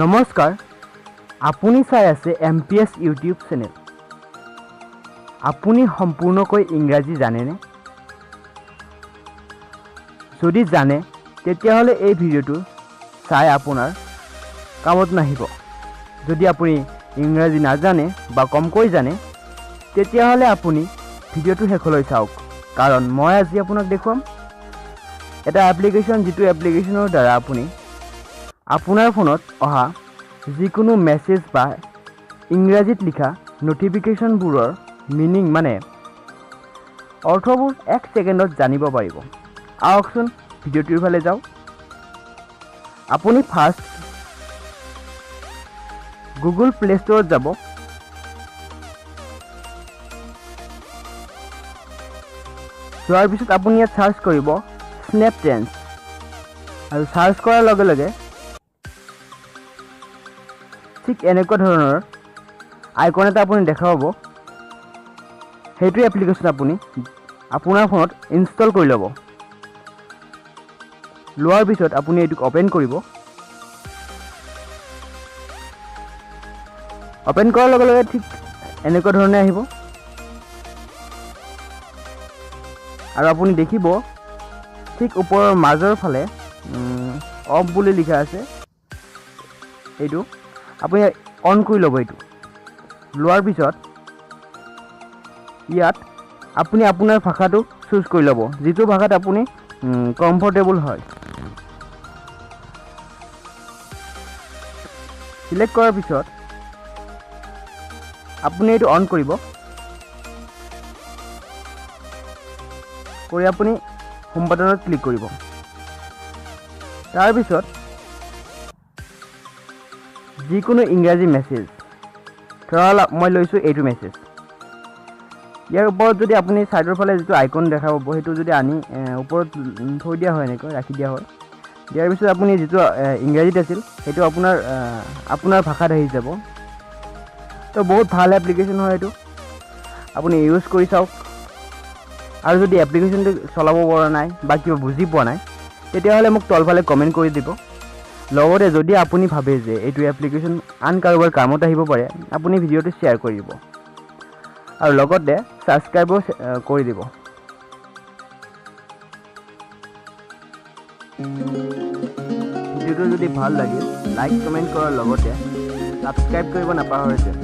নমস্কাৰ, আপুনি চাই আছে এম.পি.এছ. YouTube channel. আপুনি সম্পূৰ্ণকৈ ইংৰাজী জানেনে? যদি জানে, তেতিয়াহ'লে এই ভিডিঅ'টো চাই আপোনাৰ কামত নাহিব। যদি আপুনি ইংৰাজী নাজানে বা কমকৈ জানে, তেতিয়াহ'লে আপুনি ভিডিঅ'টো শেষলৈ চাওক, কাৰণ মই আজি আপোনাক দেখুৱাম এটা এপ্লিকেশ্যন, যিটো এপ্লিকেশ্যনৰ দ্বাৰা আপুনি আপোনাৰ ফোনত অহা যিকোনো মেছেজ বা ইংৰাজীত লিখা ন'টিফিকেশ্যনবোৰৰ মিনিং, মানে অৰ্থবোৰ এক ছেকেণ্ডত জানিব পাৰিব। আহকচোন, ভিডিঅ'টোৰ ফালে যাওঁ। আপুনি ফাৰ্ষ্ট গুগল প্লে ষ্ট'ৰত যাব। যোৱাৰ পিছত আপুনি ইয়াত চাৰ্চ কৰিব স্নেপ ট্ৰেন্স আৰু চাৰ্চ কৰাৰ লগে লগে ঠিক এনেকুৱা ধৰণৰ আইকন এটা আপুনি দেখা পাব। সেইটো এপ্লিকেশ্যন আপুনি আপোনাৰ ফোনত ইনষ্টল কৰি ল'ব। লোৱাৰ পিছত আপুনি এইটোক অ'পেন কৰিব। অ'পেন কৰাৰ লগে লগে ঠিক এনেকুৱা ধৰণে আহিব আৰু আপুনি দেখিব ঠিক ওপৰৰ মাজৰ ফালে অফ বুলি লিখা আছে। এইটো আপুনি অন কৰি ল'ব। এইটো লোৱাৰ পিছত ইয়াত আপুনি আপোনাৰ ভাষাটো চুজ কৰি ল'ব, যিটো ভাষাত আপুনি কমফৰ্টেবল হয়। চিলেক্ট কৰাৰ পিছত আপুনি এইটো অন কৰিব। কৰি আপুনি হোম বাটনত ক্লিক কৰিব। তাৰপিছত যিকোনো ইংৰাজী মেছেজ, ধৰা হ'ল মই লৈছোঁ এইটো মেছেজ, ইয়াৰ ওপৰত যদি আপুনি ছাইডৰ ফালে যিটো আইকন দেখা পাব, সেইটো যদি আনি ওপৰত থৈ দিয়া হয়, এনেকৈ ৰাখি দিয়া হয়, দিয়াৰ পিছত আপুনি যিটো ইংৰাজীত আছিল, সেইটো আপোনাৰ আপোনাৰ ভাষাত আহি যাব। তো বহুত ভাল এপ্লিকেশ্যন হয় এইটো, আপুনি ইউজ কৰি চাওক। আৰু যদি এপ্লিকেশ্যনটো চলাব পৰা নাই বা কিবা বুজি পোৱা নাই, তেতিয়াহ'লে মোক তলফালে কমেণ্ট কৰি দিব। লগতে যদি আপুনি ভাবে যে এইটো এপ্লিকেশ্যন আন কাৰোবাৰ কামত আহিব পাৰে, আপুনি ভিডিঅ'টো শ্বেয়াৰ কৰি দিব আৰু লগতে ছাবস্ক্ৰাইবো কৰি দিব। ভিডিঅ'টো যদি ভাল লাগিল, লাইক, কমেণ্ট কৰাৰ লগতে ছাবস্ক্ৰাইব কৰিব নাপাহৰিব।